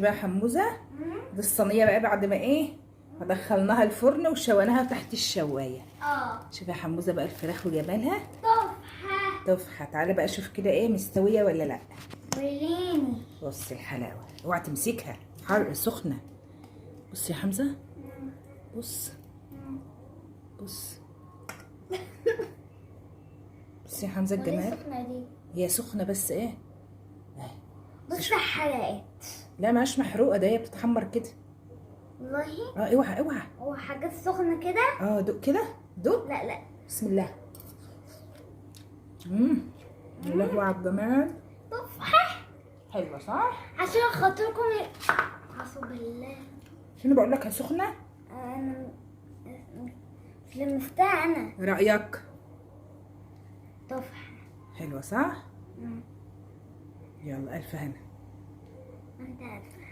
بقى يا حموزه، دي الصينية بقى بعد ما ايه دخلناها الفرن وشويناها تحت الشوايه. شوف يا حموزه بقى الفراخ وجمالها. تحفة. تحفة. تعالى بقى شوف كده ايه مستوية ولا لا. وريني. بص الحلاوة، اوعى تمسكها، حرق سخنة. بص يا حمزة، بص بص بص يا حمزة وليه الجمال. سخنة دي؟ هي سخنة بس ايه. بص حرقت. لا ماش محروقة، ده هي بتتحمر كده. والله. اوعى اوعى. هو حاجات سخنة كده. دوق كده، دوق. لا لا. بسم الله. يا لهوي على الجمال. تحفة. حلوة صح؟ عشان خاطركم عصب بالله. شنو بقول لك، سخنة؟ انا مش لمستها انا. رأيك؟ تحفة. حلوة صح؟ يلا ألف هنا. انت عارفة.